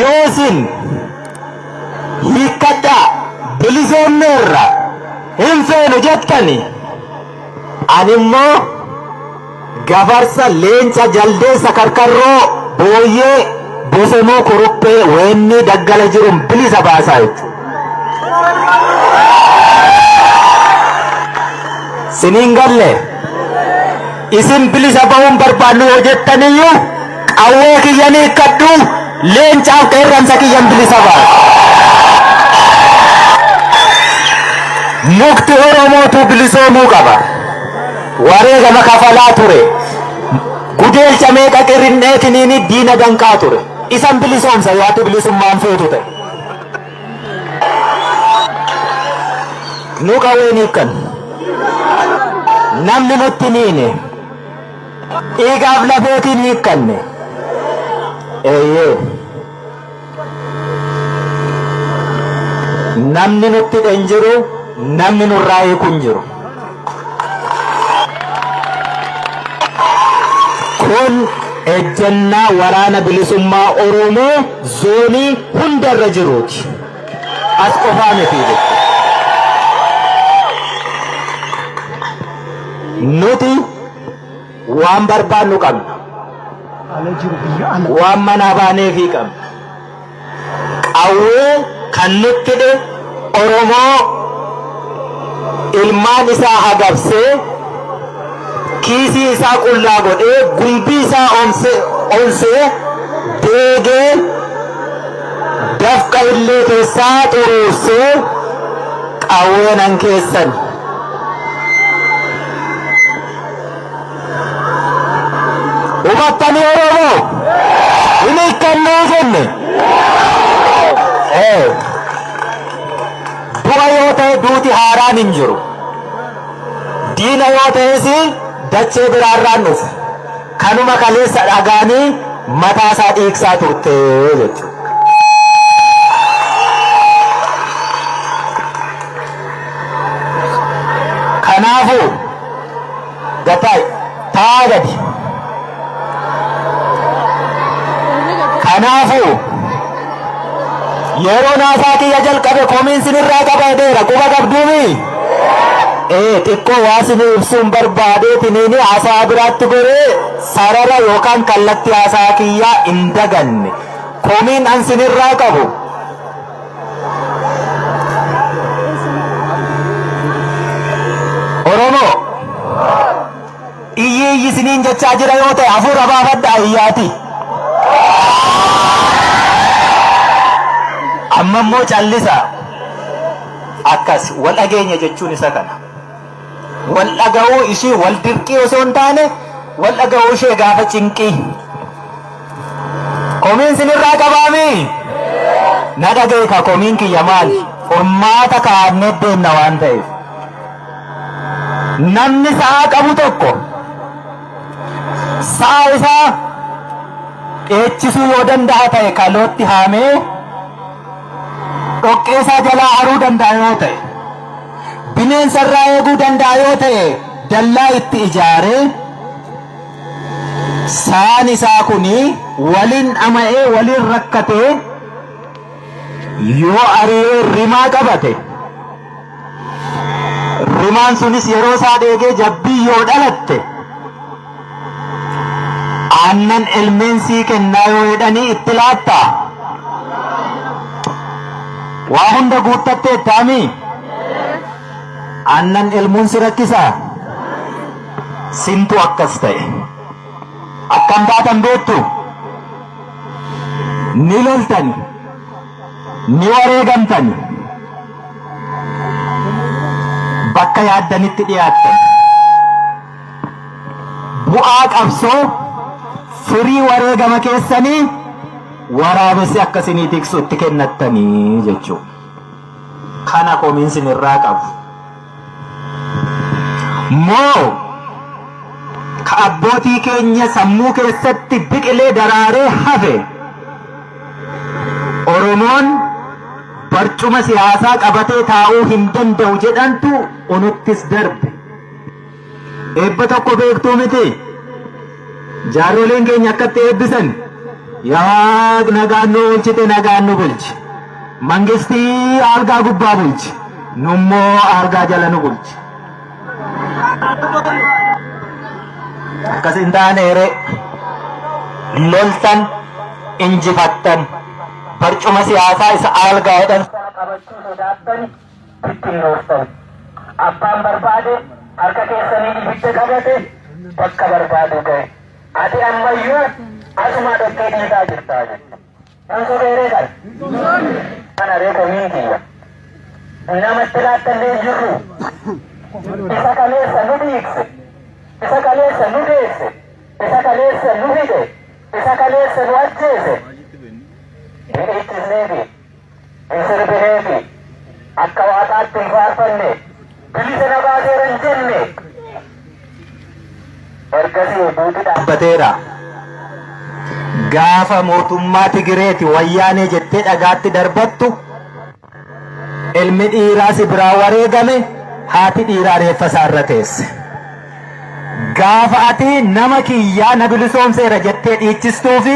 Yoo isin hiikkadhaa bilisoomneerra hin feenu jettani, ani immoo gafarsa, leenca, jaldeessa, karkarroo, booyyee, bosonuu, kuruphee, weennii daggala jiruun bilisa baasaa jechuudha. Siniin galle? Isin bilisa bahuun barbaannu yoo jettaniyyuu qawwee kiyyan hiikkadhu leencaaf qeerransa kiyyan bilisa baasa. Mukti Oromootu bilisoomuu qaba. Wareegama kafalaa ture. Gudeelcha meeqa qirinnee diina danqaa ture. Isan bilisoomsa yoo ati bilisummaan feetu ta'e. Nu qawween hiikkan. Namni nutti niine. Dhiigaaf lafeetiin hiikkanne. Eeyyee. Namni nutti hidhe hin jiru, namni nurraa hiiku hin jiru. Kun ejjennaa waraana bilisummaa Oromoo zoonii hundarra jiruuti. As qofaa miti jechuudha. Nuti waan barbaannu qabna. Ala jiru biyya ala. Waan manaa baaneefii qabna. Qawwee kan nutti hidhe Oromoo ilmaan isaa hagabsee kiisii isaa qullaa godhee gumbii isaa onsee deegee dafqa illee keessaa xuruursee qawwee nan keessan. Hubattanii Oromoo? Hin hiikkannuu jenne. Du'a yoo ta'e duuti haaraan hin jiru. Diina yoo ta'es dachee biraarraan dhufu. Kanuma kaleessa dhagaanii mataa isaa dhiigsaa turte jechuudha. Kanaafuu gataay taa gadi. Kanaafuu yeroo naasaa kiyya jalqabe komiin sinirraa qaba jedheera quba qabduumi. Ee xiqqoo waa sinii ibsuun barbaadeetiniini haasaa biraatti goree sarara yookaan kallattii haasaa kiyyaa hin daganne. Komiin an sinirraa qabu Oromoo iyyi iyyi isiniin jechaa jira yoo ta'e hafuura baafadhaa iyyaati. Amma immoo callisa. Akkas wal dhageenya jechuun isa kana. Wal dhaga'uu ishii wal dirqii osoo hin taane wal dhaga'uu ishee gaafa cinqii. Komiin sinirraa qabaami? Na dhaga'i ka komiin kiyya maali? Furmaata kaa'annee deemna waan ta'eef. Namni sa'a qabu tokko sa'a isaa dheechisuu yoo danda'a ta'e kalootti haamee dhoqqee isaa jalaa haruu danda'a yoo ta'e bineensa irraa eeguu danda'a yoo ta'e dallaa itti ijaaree Saan isaa kun waliin dhama'ee waliin rakkatee yoo ari'ee rimaa qabate rimaan sunis yeroo isaa dheegee jabbii yoo dhalatte aannan elmeen sii kennaa yoo jedhanii itti laattaa? Waa hunda guuttatteettaamii? Aannan elmuun si rakkisaa? Sintu akkas ta'e. Akkam taatan beektu? Ni loltani. Ni wareegamtani. Bakka yaaddanitti dhiyaattan. Bu'aa qabsoo firii wareegama keessanii waraabessi akka isinii tiksu itti kennattanii jechuudha. Kana komiin sinirraa qabu. Moo ka abbootii keenya sammuu keessatti biqilee daraaree hafe Oromoon barcuma siyaasaa qabatee taa'uu hin danda'u jedhantu unuttis darbe. Eebba tokko beektuu miti? Jaarroleen keenya akkatti eebbisan. Yaa nagaan nu oolchite, nagaan nu bulchi. Mangistii algaa gubbaa bulchi. Nummoo algaa jala nu bulchi. Akkas hin taane eree loltan injifattan, barcuma siyaasaa isa algaa jedhan sana qabachuu sodaattan, bittinnooftan. Abbaan barbaade harka keessanii ibidda qabate bakka barbaadu ga'e. Ati ammayyuu asuma dhoqqee dhiisaa jirtaa jechuudha. Kan sobeeree kan. Kana ree komiin kiyya. Namatti laattallee hin jirru. Isa kaleessa nu dhiigse. Isa kaleessa nu deesse. Isa kaleessa nu hidhe. Isa kaleessa nu ajjeese. Hin dhiichisneefi. Hin sirbineefi. Akka waaqaatti hin faarfanne. Bilisa na baaseera hin jenne. Ergasii duuti dhaabbateera. Gaafa mootummaa Tigireeti wayyaanee jettee dhagaatti darbattu, ilmi dhiiraa si biraa wareegame, haati dhiiraa reeffa isaa irra teesse. Gaafa ati nama kiyyaa na bilisoomseera jettee dhiichistuu fi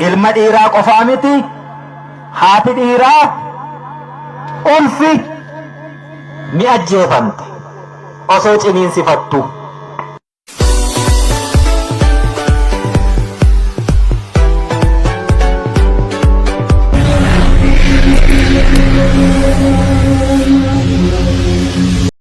ilma dhiiraa qofaa miti, haati dhiiraa ulfi ni ajjeefamte osoo ciniinsifattu.